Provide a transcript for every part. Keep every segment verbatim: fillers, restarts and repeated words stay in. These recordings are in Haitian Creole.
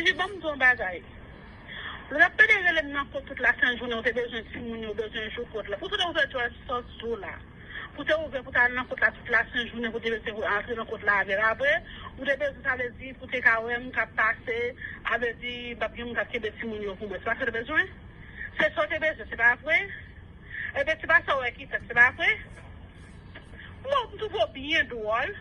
Li ban m di yon bagay. Lè w ap pede rele m nan kot tout lasent jounen, ou te bezwen timoun yo, ou bezwen jou kot la. Pou sa w te ouvè djòl sòs ou la. Pou te ouvè pou ta al nan kot la tout lasent jounen, pou te bezwen antre nan kot la avè l. Apre, ou te bezwen, sa vle di, pou te ka wè m k ap pase, sa vle di, p ap gen moun k ap kenbe timoun yo pou mwen. Se pa sa w te bezwen? Se sa w te bezwen, se pa vre? Ebyen, se pa sa w wè ki fèt, se pa vre? Bon, m twouve w byen dwòl.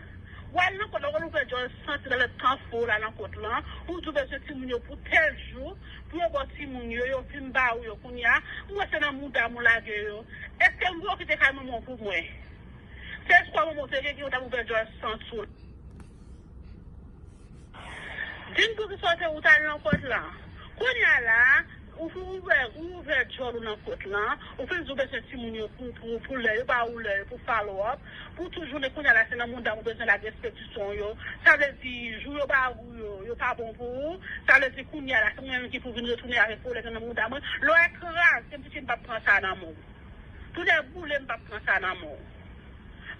W al nan kot la, w al ouvè djòl santi la, lè tan fou la nan kot lan. Ou di w bezwen timoun yo pou tèl jou, pou yo ba w timoun yo, yo vin ba ou yo kounye a. M wè se nan mouda m ou lage yo. Èske m vle w kite kay manman w pou mwen? Se espwa manman w te gen ki w t ap ouvè djòl santi w la. Di m poukisa w te ou t al nan kot lan. Kounye a la, ou fin ouvè, ou ouvè djòl ou nan kot lan, ou fin di w bezwen timoun yo pou, pou, pou lè, yo ba ou lè, pou follow up, pou tout jounen kounye a la, se nan mouda m ou bezwen lage ekspedisyon yo. Sa vle di, jou yo ba ou yo, yo pa bon pou ou. Sa vle di, kounye a la, se mwen menm ki pou vin retounen avèk pwoblèm nan mouda mwen. Lè w kraze m, pitit, m p ap pran sa nan men w. Tou lè boule, m p ap pran sa nan men w.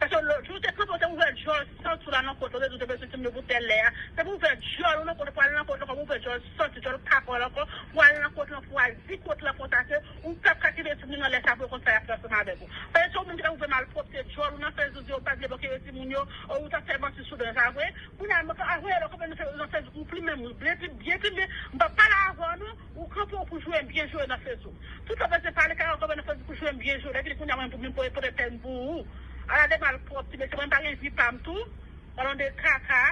Paske lòt jou, te kanpe, ou te ouvè djòl santi w la nan kot la, ou te di w te bezwen timoun yo pou tèl lè a. Se pou ouvè djòl ou nan kot la, pou al nan kot la, pou ouvè djòl santi, djòl kakòl ankò, pou al nan kot la, pou al di kot la konsa ke ou p ap ka kenbe timoun yo nan lè sa pou yo konn sa y ap fè ansanm avèk ou. Paske se ou menm ki t ap ouvè malpwòpte djòl ou nan fèzou, di yo pa vle bò kenbe timoun yo, ou t ap fè manti sou dan sa vre. Kounye a, mwen ka, a, wè, lè w kanpe nan fèzou, nan fèzou, ou plimen m, byen pi-, byen plimen, m p ap pale avè w non, ou kanpe w pou jwe m byen jwe nan fèzou. Tout sa w bezwen pale, kay w kanpe nan fèzou pou jwe m byen jwe, lè fini kounye a mwen pou m pote plent pou ou. Ala de malpwòpte, mesye, mwen pa gen vi pa m tou, alon de kaka.